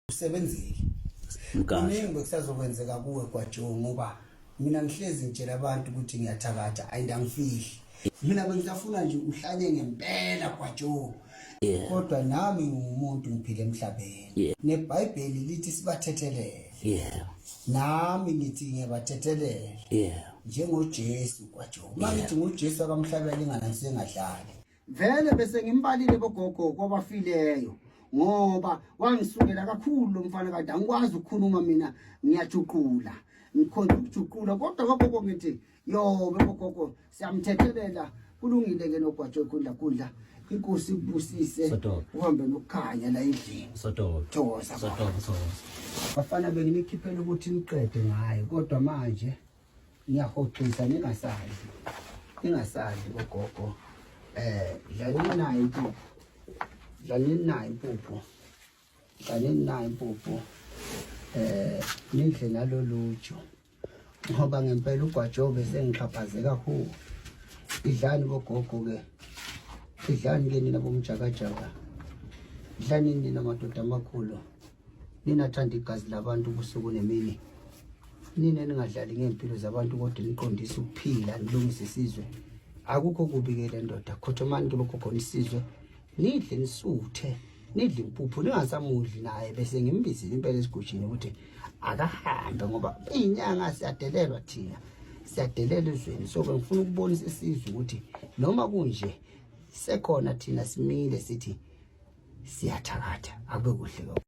Usebenzile. Mgashi. Kuningi bekusazokwenzeka kuwe Gwajo ngoba mina ngihlezi ngitshela abantu ukuthi ngiyathakatha and angifihli. Mina bengisafuna nje uhlanye ngempela Gwajo. Kodwa nami ngingumuntu ngiphila emhlabeni. NeBhayibheli lithi sibathethelele. Nami ngithi ngiyabathethelela. NjengoJesu Gwajo. Uma ngithi nguJesu akamhlabela ingane ngisengadlali. Vele bese ngimbalile bogogo kwabafileyo ngoba wangisukela kakhulu lo mfana kade angikwazi ukukhuluma mina ngiyajuqula ngikhonza ukujuqula kodwa bogogo ngithi yobe bogogo siyamthethelela kulungile ke nogwajo ikhundla khundla inkosi ikubusise uhambe nokukhanya la endlini thokoza bafana benginikhiphela ukuthi niqede ngayo kodwa manje ngiyahoxisa ningasadli ningasadli bogogo eh dlaleni nayo impuphu dlaleni nayo impuphu dlaleni nayo impuphu eh nidle naloluju ngoba ngempela ugwajo besengixhaphaze kakhulu idlani bogogo ke idlani ke nina bomjakajaka idlani nina madoda amakhulu Nina thanda igazi labantu ubusuku nemini. Nina eningadlali ngey'mpilo zabantu kodwa niqondise ukuphila nilungise isizwe. Akukho kubi ke le ndoda. Khothomani ke bogogo nisizwe. Nidle nisuthe. Nidle impuphu ningasamudli naye bese ngimbizile impela esigujini ukuthi akahambe ngoba iy'nyanga siyadelelwa thina. Siyadelela ezweni. So bengifuna ukubonisa isizwe ukuthi noma kunje sekhona thina simile sithi siyathakatha akube kuhle lokho.